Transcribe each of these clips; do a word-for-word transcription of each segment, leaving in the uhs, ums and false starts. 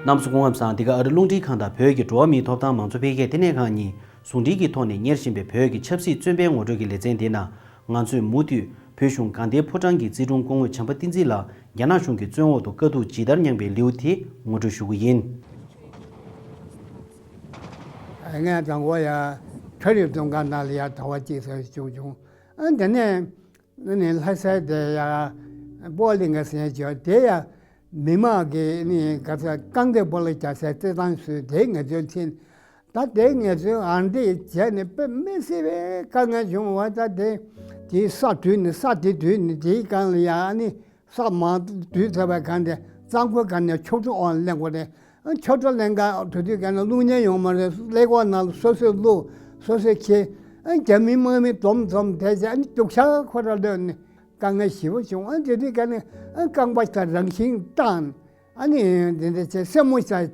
རྣམ་པ་ཚོ་སྐུ་ཁམས་བཟང་། འདི་ག་ཨ་རི་རླུང་འཕྲིན་ཁང་དང་བོད་ཀྱི་འགྲོ་བ་མིའི་ཐོབ་ཐང་མང་གཙོ་འཕེལ་རྒྱས་ལྟེ་གནས་ཁང་གཉིས་ཟུང་འབྲེལ་གྱི་ཐོག་ནས་གཉེར་བཞིན་པའི་བོད་ཀྱི་ཆབ་སྲིད་བཙོན་པའི་ངོ་སྤྲོད་ཀྱི་ལེ་ཚན་འདི་ནང་། ང་ཚོས་མུ་མཐུད་བོད་གཞུང་དགའ་ལྡན་ཕོ་བྲང་གི་རྩིས་དྲུང་སྐུ་ངོ་བྱམས་པ་བསྟན་འཛིན་ལགས་རྒྱ་ནག་གཞུང་གི་བཙོན་འོག་ཏུ་དཀའ་སྡུག་ཇི་ལྟར་མྱངས་པའི་ལེའུ་དེ་ངོ་སྤྲོད་ཞུ་གི་ཡིན། ངས་དང་པོ་ཡ་ཁྲ་རིབ་བཙོན་ཁང་ནང་ལ་ཡ་ཟླ་བ་གཅིག་ཙམ་བཞུགས་བྱུང་། ཨ་དེ་ནས་ཨ་ནི་ལྷ་སའི་དེ་ཡ་སྤོ་ལིང་ག་ཟེར་བྱས་དེ་ཡ་མི་མང་གི་ནི་ག་ཚོད་རྐང་སྟེགས་སྤོ་ལོ་རྒྱག་སའི་རྩེད་ཐང་བཟོས་དེ་ངེད་ཚོའི་མཐུན། ད་དེ་ངེད་ཚོའི་ཨང་དེ་བྱས་ནས་དཔེ་མི་སྲིད་པའི་དཀའ་ངལ་བྱུང་བ། ད་དེ་དེའི་ས་དུས་ནི་ས་དེ་དུས་ནི་དེའི་སྒང་ལ་ཡ་ཨ་ནི་ས་མང་དུས་ཚར་བའི་སྒང་དེ་གཙང་ཁོལ་སྒང་ནས་ཆོག་ཆོག་ཨང་ལེན་དགོས་རེད། ཨ་ཆོག་ཆོག་ལེན་ག་དུས་དུས་སྒང་ནས་བླུག་མཁན་ཡོང་མ་རེད། ཀླད་ཀོར་ནང་ལ་སོ་སོས་བླུག་སོ་སོས་འཁྱེར། ཨ་རྒྱ་མི་དམག་མི་འཛོམས་འཛོམས་བསྡད་བྱས་ཨ་ནི་སྡུག་ཤག་ཁོ་ར་ལོན་ནས་དཀའ་ངལ་ཞེ་པོ་བྱུང་། ཨ་དེ་དུས་སྒང་ནས་ཨ་རྐང་པ་ད་རང་བཞིན་བཏང་། ཨ་ནི་འདི་འདྲ་བྱས་སེན་མོ་བྱས་བྱས་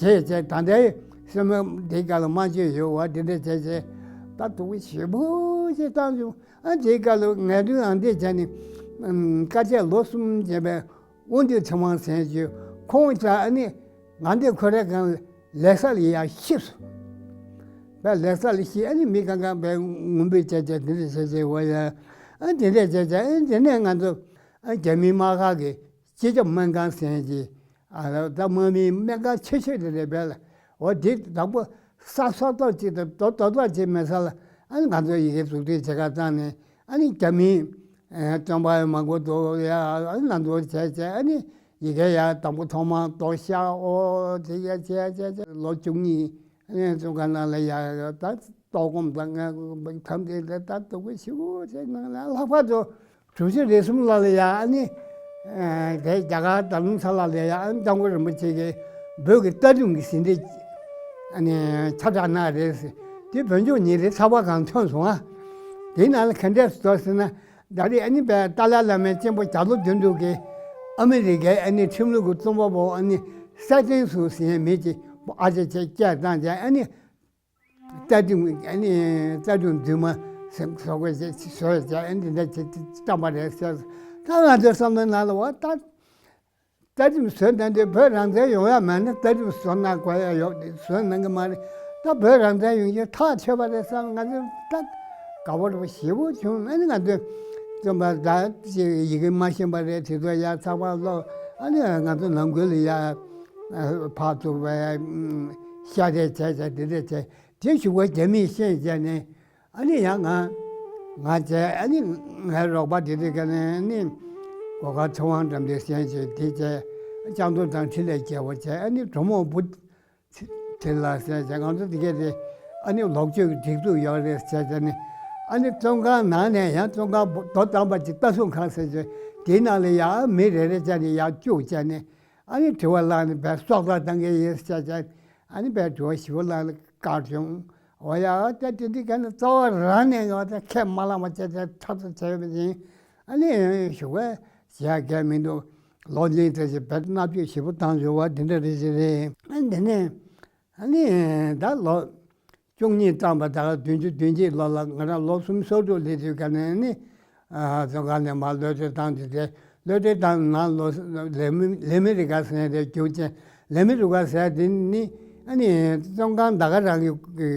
བྱས་ད་ལྟའི་སེན་མོ་འདི་ག་ལ་མ་བཅོས་ཡོད་བ། འདི་འདྲ་བྱས་བྱས་ད་སྡུག་པོ་ཞེ་པོ་ཞིག་བཏང་བྱུང་། ཨ་འདི་ག་ལ་ངལ་དུ་ཨང་འདི་བྱས་ནས་དཀའ་སྤྱད་ལོ་གསུམ་བྱས་པའི་དབང་འདུས་ཚེ་དབང་ཟེར་གྱི་ཁོང་ཅག་ཨ་ནི་ང་འདི་ཁོ་རའི་སྒང་ལ་ལས་ས་ལ་ཡར་ཤི་སོང་། བས་ལས་ས་ལ་ཤི། ཨ་ནི་མི་གང་གང་བས་ངུ་འབོད་བྱས་བྱས་འདི་འདྲ་བྱས་བྱས་བ་ཡ། ཨ་འདི་འདྲ་བྱས་བྱས་ཨ་འདི་ནས་ང་ཚོ་ཨ་རྒྱ་མི་དམག་ཁག་གི་སྤྱི་ཁྱབ་སྨན་ཁང་ཟེར་གྱི། ཨ་ད་དམག་མིའི་སྨན་ཁང་ཆེ་ཤོས་དེ་རེད་པས་ལ། འོ་དེ་དང་པོ་ས་སོ་ཏོག་ཅིག་དང་རྡོ་རྡོ་ཏོག་ཅིག་མེད་ས་ལ་ཨ་ནི་ང་ཚོ་ཡི་གེ་འཛུགས་སྐྲུན་བྱེད་ག་བཏང་ནས་ཨ་ནི་རྒྱ་མིའི་བཙོན་པ་མང་པོ་འདུག་ཡ། ཨ་ནི་ང་ཚོ་བྱས་བྱས་ཨ་ནི་ཡི་གེ་ཡ་དང་པོ་ཐོག་མར་རྡོ་ཤག་འོ་དེ་ཡ་བྱས་བྱས་བྱས་ལོ་བཅུ་གཉིས་ཨ་ནི་བཙོན་ཁང་ནང་ལ་ཡ་ད་ལྟོགས་སྐོམ་དང་ངལ་གསོ་དང་དེ་ལས་ད་སྡུག་པོ་ཞེ་པོ་བྱས་ནང་ལ་ལྷག་པར་དུ། གྲུ་བཞི་རེ་གསུམ་ལ་ལ་ཡ་ཨ་ནི། དེ་རྒྱ་གར་རྡ་རམ་ས་ལ་ལ་ཡ་ཨ་ནི་སྐྱབས་མགོན་རིན་པོ་ཆེ་གིས་བོད་ཀྱི་ལྟ་གྲུབ་ཀྱི་ཟིན་བྲིས་ཨ་ནི་ཁྱབ་བསྒྲགས་གནང་རེད་ཟེར། དེ་བོད་ལྗོངས་ཉིན་རེའི་ཚགས་པར་སྒང་ཐོན་སོང་ཨ། དེའི་ནང་ལ་ག་འདྲས་སུ་འདུག་ཟེར་ན། ད་རེས་ཨ་ནི་བས་ཏཱ་ལའི་བླ་མའི་གཅེན་པོ་རྒྱ་ལོ་དོན་གྲུབ་ཀྱིས་ཨ་མི་རི་ཀའི་ཨ་ནི་ཁྲིམས་ལུགས་ཀྱི་རྩོམ་པ་པོ་ཨ་ནི་སེ་ཏན་སུ་ཟེར་མཁན་མི་གཅིག་ཨ་ཅེ་ཅེ་སྐད་བཏང་བྱས་ཨ་ནི། རྩ་ཁྲིམས་ཨ་ནི་རྩ་ཁྲིམས་རྫུན་མ་ཟེར་བཟོ་དགོས་ཞེས་བཟོས་བྱས་ཨ་ནི་འདི་འདྲ་བྱེད་བཏང་པ་རེད་ཟེར། ད་ང་ཚོའི་བསམ་བློའི་ནང་ལ་འོ་ད་རྩ་ཁྲིམས་བཟོས་ན་འདི་བོད་རང་བཙན་ཡོང་ཡ་མེད་ན་རྩ་ཁྲིམས་བཟོ་གནང་དགོས་ཡ་ཡོད་བཟོ་གནང་གི་མ་རེད། ད་བོད་རང་བཙན་ཡོང་རྒྱུ་ཐག་ཆོད་པ་རེད་བསམ། ང་ཚོ་ད་དགའ་པོ་རེད་པ་ཞེ་པོ་བྱུང་། ཨ་ནི་ང་ཚོས་རྩོམ་པ་ད་ཅིག་ཡི་གེ་མ་ཤེས་པ་རེད། དེ་ཚོ་ཡ་ཚགས་པར་ཀློག་ཨ་ནི་ང་ཚོ་ནང་ཁུལ་ལ་ཡ་ཕར་ཚུར་བ་ཤ་རེད་བྱས་བྱས་དེ་འདྲ་བྱས། དེ་ཞུ་བ་རྒྱ་མིས་ཤེས་བྱས་ནས་ཨ་ནི་ཡང་ང་ང་བྱས་ཨ་ནི་ངའི་རོགས་པ་དེ་དེ་ག་ནས་ནི་སྒོ་ཁ་ཚེ་དབང་འགྲམ་དེ་ཤེས་བྱས་དེ་བྱས་ལྕགས་རྡོ་དང་འཕྲིན་ལས་རྒྱལ་པོ་བྱས་ཨ་ནི་གྲོ་མོ་བུ་དེ་ལ་ཟེར་བྱས་ང་ཚོ་དེ་གས་དེ་ཨ་ནི་ལོག་སྤྱོད་ཀྱི་སྒྲིག་འཛུགས་ཡོད་རེད་ཟེར་བྱས་ནས་ཨ་ནི་བཙོན་ཁང་ནང་ནས་ཡང་བཙོན་ཁང་རྡོ་དམ་པ་ཅིག་ལྟ་སྲུང་ཁང་ཟེར་བྱས་དེའི་ནང་ལ་ཡང་མི་རེ་རེ་བྱས་ནས་ཡར་བཅུག་བྱས་ནས། ཨ་ནི་དྲི་བ་བླངས་ནས་བས་སྲོག་ཐག་བཏང་གི་ཡིན་ཟེར་བྱས། ཨ་ནི་བས་དྲི་བ་ཞིབ་པོ་བླངས་ནས་བཀག་བྱུང་། འོ་ཡ་ཨ་ད་དེ་འདི་ག་ནི་རྩ་བ་རང་ནས་ཡོད་ད་ཁས་མ་བླངས་པ་བྱས་བྱས་ཐག་ཐག་བྱས་པ་ཡིན། ཨ་ནི་ཞུ་བས་བྱས་གལ་མི་འདུག་ལོ་ལིང་ད་ཞིག་བས་མནར་གཅོད་ཞིབ་པོ་བཏང་བྱུང་བ་དེ་འདྲ་རེ་ཞིག་རེད། ཨ་འདི་ནས་ཨ་ནི་ད་ལོ། བཅུ་གཉིས་བཏང་པ་ད་ག་བདུན་ཅུ་དོན་གཅིག་ལོ་ལ་ང་རང་ལོ་སུམ་ཅུ་སོ་དྲུག་སླེབས་དུས་ག་ནས་ནི། བཙོན་ཁང་ནས་མར་གློད་གྲོལ་བཏང་དུས་དེ་གློད་གྲོལ་བཏང་ནང་ལོ་ལེ་མི་ལེ་མི་རི་ཀ་ཟེར་དེ་རྒྱུག་ཅིང་ལེ་མི་རི་ཀ་ཟེར་དེ་ནི་ཨ་ནི་བཙོན་ཁང་ད་ག་རང་གི་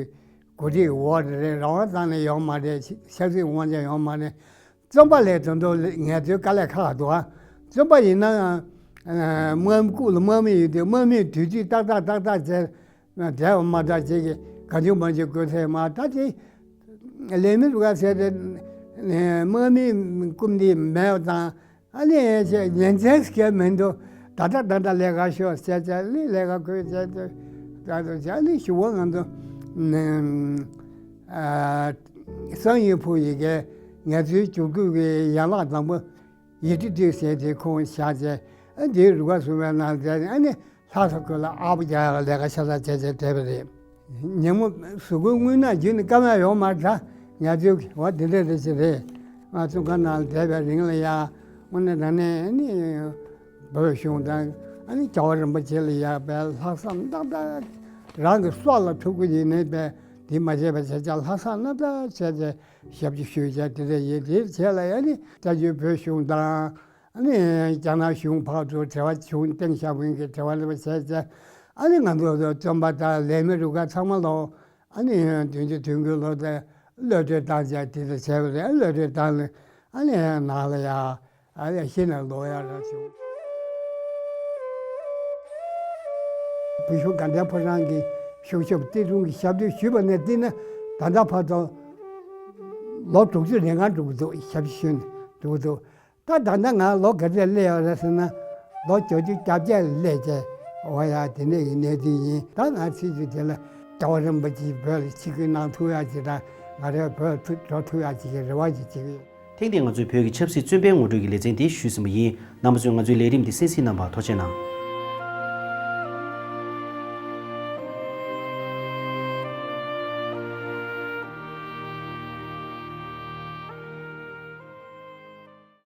གོ་སྒྲིག་འོག་རེད། རང་དབང་བཏང་ནས་ཡོང་མ་རེད། ཆབ་སྲིད་དབང་ཆ་ཡོང་མ་རེད། བཙོན་པ་ལས་དོན་དུ་ངལ་རྩོལ་དཀའ་ལས་ཁག་འདུག་ཨ། བཙོན་པ་ཡིན་ན་དམག་མི་སྐུ་ལ་དམག་མི་ཡོད་དུས་དམག་མིས་དུས་ཚོད་ཏག་ཏག་ཏག་ཏག་བྱས་བསྡད་པ་མ་གཏོགས་ཅིག་གི་གང་བྱུང་མང་བྱུང་དགོས་ཚད་མ་ད་ཅིག་ལས་མི་རུ་ཁ་ཟེར་ཏེ་དམག་མིའི་སྐུམ་འདི་མེད་པ་དང་ཨ་ནི་ཉིན་མཚན་སྐྱེལ་མི་འདུག་ད་ལྟ་ད་ལྟ་ལས་ཀ་ཤོག་ཟེར་བྱས་ལས་ལས་ཀ་དགོས་བྱས་ཏེ་ད་ལྟ་བྱས་ཨ་ནི་ཞུ་བ་ང་ཚོ་གསང་ཡུལ་ཕུག་ཡི་གེ་ངལ་རྩོལ་བསྒྱུར་བཀོད་ཀྱི་ཡན་ལག་དང་པོ། ཡེ་ཏི་ཏི་ཟེར་དེ་ཁོང་བཞག་བྱས་ཨ་དེའི་རུ་ཁ་བཟུང་བའི་ནང་བསྡད་ནས་ཨ་ནི་ལྷ་ས་ཁུལ་ལ་ཨ་ཕོ་རྒྱག་ཡག་ལས་ཀ་ཤ་སྟག་བྱས་བྱས་བསྡད་པ་རེད། ཉིན་མོ་གཟུགས་པོའི་རྔུལ་ནག་བརྒྱུད་ནས་སྐར་མ་ཡོང་མ་འདྲ་ཉལ་ཚུལ་གྱི་འོ་དེ་འདྲ་རེ་ཞིག་རེད། ང་བཙོན་ཁང་ནང་ལ་བསྡད་པའི་རིང་ལ་ཡ་དངོས་གནས་དྲང་གནས་ཨ་ནི་བོད་གཞུང་དང་ཨ་ནི་རྒྱལ་བ་རིན་པོ་ཆེ་ལ་ཡ་བས་ལྷག་བསམ་རྣམ་དག་རང་གི་སྲོག་ལ་ཐུག་གི་ཡིན་ནའི་བས་དེ་མ་བྱས་པ་བྱས་ཀྱང་ལྷག་བསམ་རྣམ་དག་བྱས་ཏེ་ཞབས་ཕྱི་ཞུས་བྱས་དེ་འདྲ་ཡིན། དེའི་རྗེས་ལ་ཡ་ནི་ལྟ་རྒྱུ་བོད་གཞུང་དང་། ཨ་ནི་རྒྱ་ནག་གཞུང་ཕར་ཚུར་འབྲེལ་བ་བྱུང་། ཏེང་ཞའོ་ཕིང་གི་འབྲེལ་བ་ལེན་པ་བྱས་བྱས། ཨ་ནི་ང་ཚོ་བཙོན་པ་དང་ལས་མི་རུ་ཁག་ཚང་མ་ལོ། ཨ་ནི་བདུན་ཅུ་དོན་དགུའི་ལོ་དེ་གློད་གྲོལ་བཏང་བྱས་དེ་འདྲ་བྱས་པ་རེད། གློད་གྲོལ་བཏང་ནས་ཨ་ནི་ནང་ལ་ཡ། ཨ་ལས་ཤི་ན་ལོ་ཡ་ར་བྱུང་། བུ་ཆུང་དགའ་ལྡན་ཕོ་བྲང་གི་ཤུག་ཤུབ་ཏི་སྒྲུང་གི་ཞབས་བྲོ་ཞུས་པ་ནས་བལྟས་ན། ད་ལྟ་བར་དུ་ལོ་དྲུག་ཅུ་རེ་ལྔ་འགྲོ་གི་འདུག། ཞབས་ཞུས་ནས་འགྲོ་གི་འདུག། ད་ད་ལྟ་ང་ལོ་ག་ཚོད་སླེབས་ཡོད་རེད་ཟེར་ན། ལོ་བརྒྱད་ཅུ་གྱ་བརྒྱད་སླེབས་བྱས། འོ་ཡ། དེ་འདྲ་ཡི་གནས་ཚུལ་ཡིན། ད་ང་ཚེ་ཚུལ་དེ་ལ་རྒྱལ་བ་རིན་པོ་ཆེ་བོད་ལ་ཆིབས་བསྒྱུར་གནང་ཐུབ་ཡ་ཅིག་དང་། ང་རའི་བོད་འགྲོ་ཐུབ་ཡ་ཅིག་གི་རེ་བ་ཅིག་བྱེད་ཀྱི་ཡོད། ཐེངས་འདིའི་ང་ཚོའི་བོད་ཀྱི་ཆབ་སྲིད་བཙོན་པའི་ངོ་སྤྲོད་ཀྱི་ལེ་ཚན་འདི་ཞུས་ཟིན་པ་ཡིན། རྣམ་པ་ཚོས་ང་ཚོའི་ལས་རིམ་འདི་གསན་གཟིགས་གནང་བར་ཐུགས་རྗེ་གནང་།